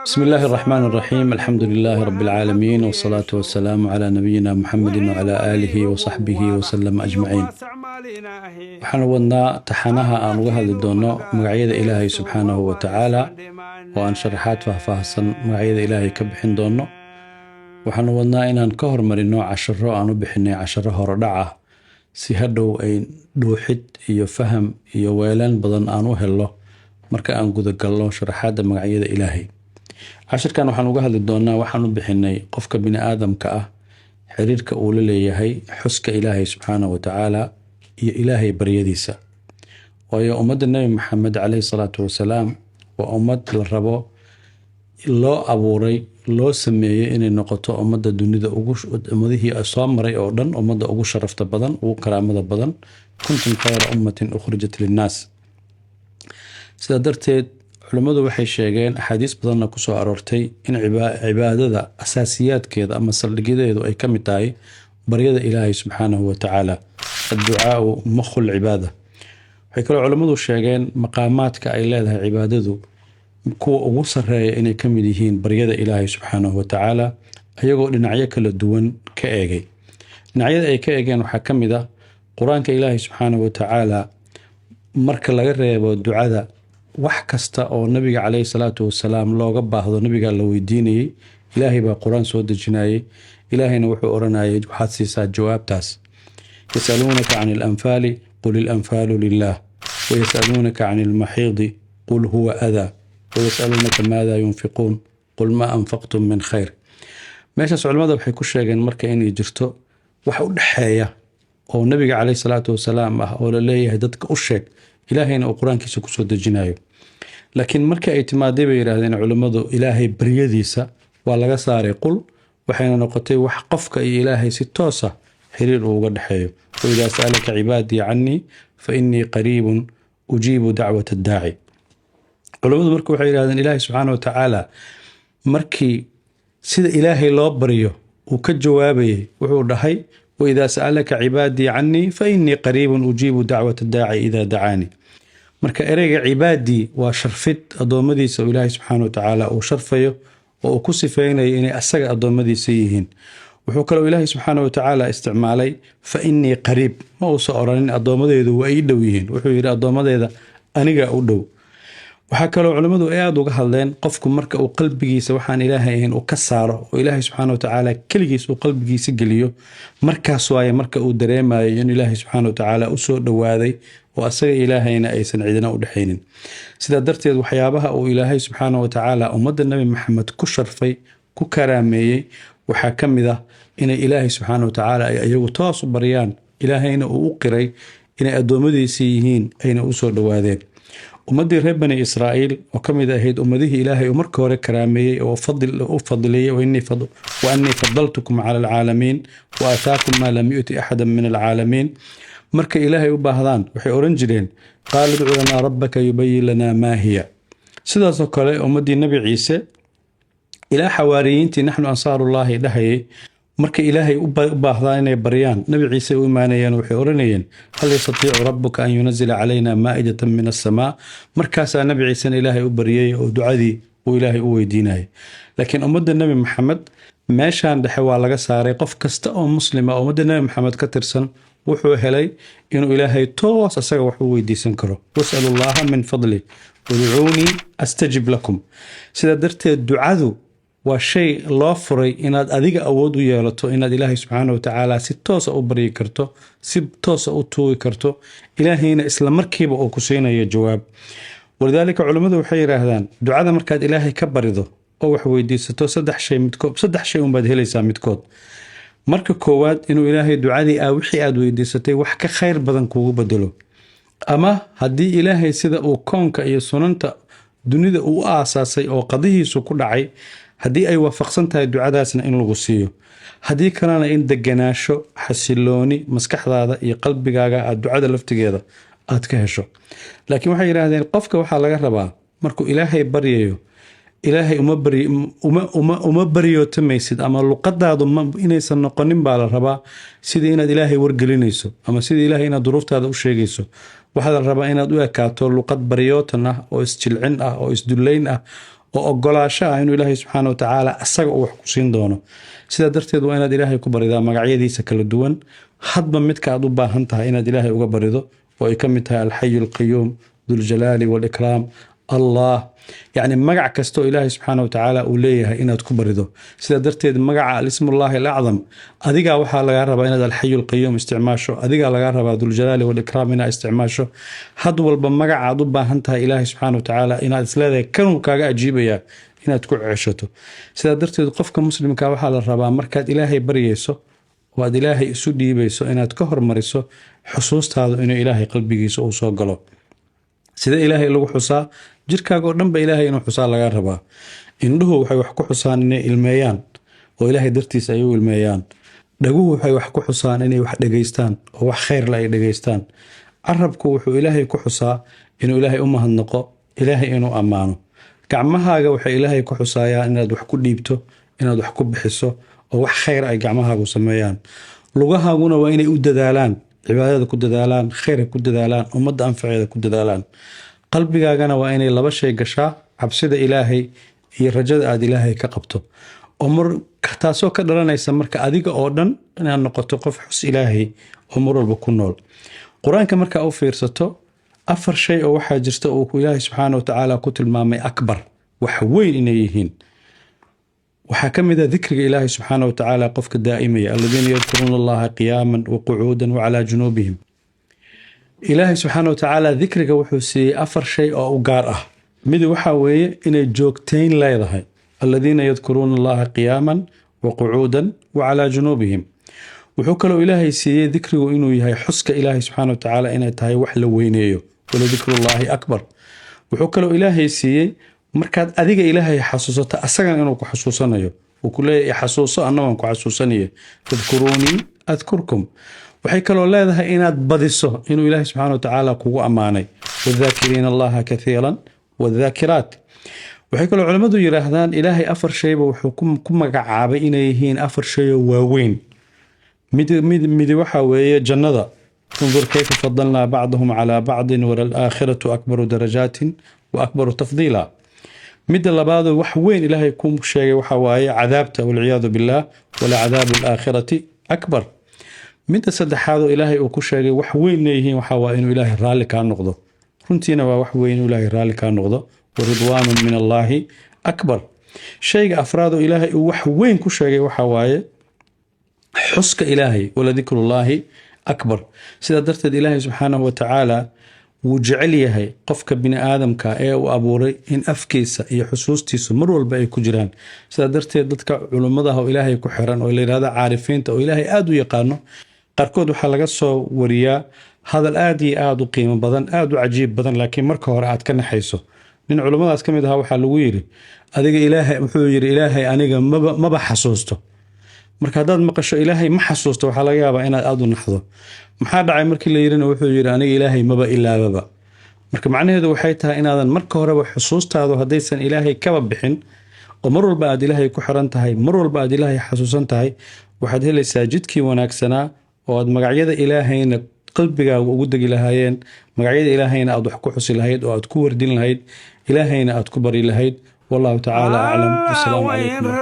بسم الله الرحمن الرحيم، الحمد لله رب العالمين، والصلاة والسلام على نبينا محمد وعلى آله وصحبه وسلم أجمعين. Waxaanu wadnaa taxanaha aan uga hadli doono magacyada Ilaahay subxaanahu wa tacaala, oo aan sharaxaad faahfaahsan magacyada Ilaahay ka bixin doono. Waxaanu wadnaa inaan ka hormarino casharo aan u bixinay casharo horodhac ah, si hadhow ay dhuuxid iyo faham iyo weelaan badan aan u helno marka aan gudagalno sharaxaadda magacyada Ilaahay. Cashirkan waxaan uga hadli doonaa waxaan u bixinay qofka bini aadamka ah xiriirka uu la leeyahay xuska Ilaahay subxaanahu wa tacaala iyo Ilaahay baryadiisa. Waayo, ummadda Nebi Maxamed caleyhi salaatu wasalaam waa ummad la rabo, loo abuuray, loo sameeyey inay noqoto ummadda dunida ugu, ummadihii soo maray oo dhan, ummadda ugu sharafta badan, ugu karaamada badan. كنتم خير أمة أخرجت للناس. Sidaa darteed culimmadu waxay sheegeen, axaadiis badanna kusoo aroortay, in cibaadada asaasiyaadkeeda ama saldhigyadeedu ay ka mid tahay baryada Ilaahay subxaanahu wa tacaala. الدعاء مخ العبادة. Waxay kaloo culimmadu sheegeen maqaamaadka ay leedahay cibaadadu kuwa ugu sareeya inay ka mid yihiin baryada Ilaahay subxaanahu wa tacaala, ayagoo dhinacyo kala duwan ka eegay. Dhinacyada ay ka eegeen waxaa ka mid ah Qur-aanka Ilaahay subxaanahu wa tacaala. Marka laga reebo ducada, wax kasta oo Nabiga caleyhi salaatu wasalaam looga baahdo, Nabigaa la weydiinayey, Ilaahay baa Qur-aan soo dejinayay, Ilaahayna wuxuu oranayay: "Waxaad siisaa jawaabtaas." يسألونك عن الأنفال قل الأنفال لله، ويسألونك عن المحيض قل هو أذى، ويسألونك ماذا ينفقون قل ما أنفقتم من خير. Meeshaas culimmada waxay ku sheegeen marka inay jirto wax u dhexeeya oo Nabiga caleyhi salaatu wasalaam ah oo la leeyahay dadka u sheeg, Ilaahayna uu Qur-aankiisa kusoo dejinayo. Laakiin markii ay timaaday, bay yidhaahdeen culimmadu, Ilaahay baryadiisa waa laga saaray qul, waxayna noqotay wax qofka iyo Ilaahay si toosa xiriir uu uga dhexeeyo. وإذا سألك عبادي عني فإني قريب أجيب دعوة الداع. Culimmadu marka waxay yidhahdeen, Ilaahay subxaana wa tacaala markii sida Ilaahay loo baryo uu ka jawaabayay, wuxuu dhahay: وإذا سألك عبادي عني فإني قريب أجيب دعوة الداع إذا دعان. Marka ereyga عبادي waa sharfid addoommadiisa oo Ilaahay subxaana wa tacaala uu sharfayo oo uu ku sifeynayo inay asaga addoommadiisa yihiin. Wuxuu kaloo Ilaahay subxaana wa tacaala isticmaalay فإني قريب. Ma uusan oranin addoommadeedu waa ii dhow yihiin, wuxuu yidhi addoommadeeda aniga u dhow. Waxaa kaloo culimmadu ay aada uga hadleen qofku marka uu qalbigiisa waxaan Ilaahay ahayn uu ka saaro oo Ilaahay subxaana wa tacaala keligiis uu qalbigiisa geliyo, markaas waaye marka uu dareemayo in Ilaahay subxaana wa tacaala usoo dhowaaday oo asaga Ilaahayna aysan cidina u dhexaynin. Sidaa darteed waxyaabaha uu Ilaahay subxaana wa tacaala ummadda Nebi Maxamed ku sharfay, ku karaameeyey, waxaa ka mid ah inay Ilaahay subxaana wa tacaala ay iyagu toos u baryaan, Ilaahayna uu u qiray inay addoommadiisii yihiin, ayna usoo dhowaadeen. Ummaddii reer Bani Israa'iil oo ka mid ahayd ummadihii Ilaahay uu marka hore karaameeyey oo u fadliyey, وأني فضلتكم على العالمين وآتاكم ما لم يؤت أحدا من العالمين, markay Ilaahay u baahdaan waxay odhan jireen: قالوا ادع لنا ربك يبين لنا ما هي. Sidaasoo kale ummaddii Nebi Ciise ilaa xawaariyiintii نحن أنصار الله dhahayay, markay Ilaahay u baahdaan inay baryaan, Nebi Ciise u imaanayeen, waxay odhanayeen: هل يستطيع ربك أن ينزل علينا مائدة من السماء? Markaasaa Nebi Ciisena Ilaahay u baryay oo ducadii uu Ilaahay u weydiinayay. Laakiin ummadda Nebi Maxamed meeshan dhexe waa laga saaray. Qof kasta oo Muslima oo ummadda Nebi Maxamed ka tirsan wuxuu helay inuu Ilaahay toos asaga wax u weydiisan karo. واسألوا الله من فضله ادعوني أستجب لكم. Sidaa darteed ducadu waa shay loo furay inaad adiga awood u yeelato inaad Ilaahay subxaana watacaala si toosa u baryi karto, si toosa u tuugi karto, Ilaahayna isla markiiba uu ku siinayo jawaab. ولذلك culimmadu waxay yidhaahdaan, ducada markaad Ilaahay ka barido oo wax weydiisato, saddex shay midkood, saddex shay unbaad helaysaa midkood. Marka koowaad, inuu Ilaahay ducadii wixii aad weydiisatay wax ka khayr badan kuugu bedelo, ama haddii Ilaahay sida uu koonka iyo sunanta dunida uu u aasaasay oo qadihiisu ku dhacay haddii ay waafaqsan tahay ducadaasna, in lagu siiyo. Haddii kalena, in deganaasho, xasilooni maskaxdaada iyo qalbigaaga aad ducada laftigeeda aad ka hesho. Laakiin waxay yidhaahdeen, qofka waxaa laga rabaa markuu Ilaahay baryayo, Ilaahay uma baryootamaysid ama luqadaadu inaysan noqonin baa la rabaa sidii inaad Ilaahay wargelinayso ama sidii Ilaahay inaad duruuftaada u sheegayso. Waxaa la rabaa inaad u ekaato luqad baryootan ah oo isjilcin ah oo isdullayn ah. Oo ogolaasho ah inuu Ilaahay subxaana wa tacaala asaga uu wax ku siin doono. Sidaa darteed waa inaad Ilaahay ku baridaa magacyadiisa kala duwan, hadba midka aad u baahan tahay inaad Ilaahay uga barido, oo ay ka mid tahay Alxayu Alqayuum, Duljalaali Walikraam, Allah, yacni magac kasta oo Ilaahay subxaana wa tacaala uu leeyahay inaad ku barido. Sidaa darteed magaca Alismullahi Alacdam, adigaa waxaa lagaa rabaa inaad Alxayu Alqayuum isticmaasho, adigaa lagaa rabaa Duljalaali Walikraam inaad isticmaasho. Had walba magaca aad u baahan tahay Ilaahay subxaana wa tacaala inaad isleedahay kanuu kaaga ajiibayaa inaad ku ceshato. Sidaa darteed qofka muslimka waxaa la rabaa markaad Ilaahay baryayso oo aad Ilaahay isu dhiibayso inaad ka hormariso xusuustaadu inuu Ilaahay qalbigiisa uu soo galo. Sida Ilaahay lagu xusaa? Jirkaaga oo dhan ba Ilaahay inuu xusaa laga rabaa. Indhuhu waxay wax ku xusaan inay ilmeeyaan, oo Ilaahay dartiisa ay u ilmeeyaan. Dhaguhu waxay wax ku xusaan inay wax dhegaystaan, oo wax khayrle ay dhegaystaan. Carabku wuxuu Ilaahay ku xusaa inuu Ilaahay u mahadnaqo, Ilaahay inuu ammaano. Gacmahaaga waxay Ilaahay ku xusaayaan inaad wax ku dhiibto, inaad wax ku bixiso, oo wax khayr ay gacmahaagu sameeyaan. Lugahaaguna waa inay u dadaalaan, cibaadada ku dadaalaan, khayrka ku dadaalaan, ummadda anfaceeda ku dadaalaan. Qalbigaagana waa inay laba shay gashaa: cabsida Ilaahay iyo rajada aad Ilaahay ka qabto, oo mar taasoo ka dhalanaysa marka adiga oo dhan inaad noqoto qof xus Ilaahay oo mar walba ku nool. Qur-aanka markaa u fiirsato, afar shay oo waxaa jirta uu Ilaahay subxaana wa tacaala ku tilmaamay akbar, wax weyn inay yihiin. Waxaa ka mid ah dikriga Ilaahay subxaana wa tacaala qofka daa'imaya: aladiina yadkuruuna Allaha qiyaaman wa qucuudan wa calaa junuubihim. Ilaahay subxaana wa tacaala dikriga wuxuu siiyey afar shay oo u gaar ah. Mid waxaa weeye inay joogtayn leedahay: aladiina yadkuruuna Allaha qiyaaman wa qucuudan wa calaa junuubihim. Wuxuu kaloo Ilaahay siiyey dikrigu inuu yahay xuska Ilaahay subxaana wa tacaala inay tahay wax la weyneeyo: waladikrullaahi akbar. Wuxuu kaloo Ilaahay siiyey markaad adiga Ilaahay xasuusato, asagana inuu ku xasuusanayo. Uu ku leeyahay: "Xasuuso, anna waan ku xasuusanaya." Fadkuruunii adkurkum. Waxay kaloo leedahay inaad badiso inuu Ilaahay subxaana wa tacaala kugu ammaanay: wadaakiriina Allaha kathiiran wadaakiraat. Waxay kaloo culimmadu yidhaahdaan Ilaahay afar shayba wuxuu ku magacaabay inay yihiin afar shayoo waaweyn. Midi waxaa weeye jannada: undur kayfa fadalnaa bacdahum calaa bacdin walalaakhiratu akbaru darajaatin wa akbaru tafdiila. Midda labaadoo wax weyn Ilaahay ku sheegay waxa waaye cadaabta, walciyaadu billaah: walacadaabu alaakhirati akbar. Midda saddexaadoo Ilaahay uu ku sheegay wax weyn leeyihiin waxa waa inuu Ilaahay raalli kaa noqdo. Runtiina waa wax weyn inuu Ilaahay raalli kaa noqdo: waridwaanun min Allaahi akbar. Shayga afraadoo Ilaahay uu wax weyn ku sheegay waxa waaye xuska Ilaahay: waladikrullaahi akbar. Sidaa darteed Ilaahay subxaanahu wa tacaala wuu jecel yahay qofka bini aadamka ee uu abuuray in afkiisa iyo xusuustiisu mar walba ay ku jiraan. Sidaa darteed dadka culummadaha oo Ilaahay ku xiran oo la yidhahdo caarifiinta oo Ilaahay aada u yaqaano, qaarkood waxaa laga soo wariyaa hadal aad iyo aada u qiimo badan, aada u cajiib badan, laakiin marka hore aad ka naxayso. Nin culummadaas ka mid ahaa waxaa lagu yidhi: "Adiga Ilaahay?" Wuxuu yidhi: "Ilaahay aniga maba xasuusto." Marka haddaad maqasho "Ilaahay ma xasuusto", waxaa laga yaabaa inaad aada u naxdo. "Maxaa dhacay?" markii la yirina, wuxuu yidhi: "Aniga Ilaahay maba ilaababa." Marka macnaheedu waxay tahay inaadan marka horeba xusuustaadu haddaysan Ilaahay kaba bixin, oo mar walba aad Ilaahay ku xiran tahay, mar walba aad Ilaahay xasuusan tahay, waxaad helaysaa jidkii wanaagsanaa oo aad magacyada Ilaahayna qalbigaaga ugu degi lahaayeen, magacyada Ilaahayna aad wax ku xusi lahayd, oo aad ku wardin lahayd, Ilaahayna aad ku bari lahayd. Wallahu tacaala aclam. Wasalaamu calaykum.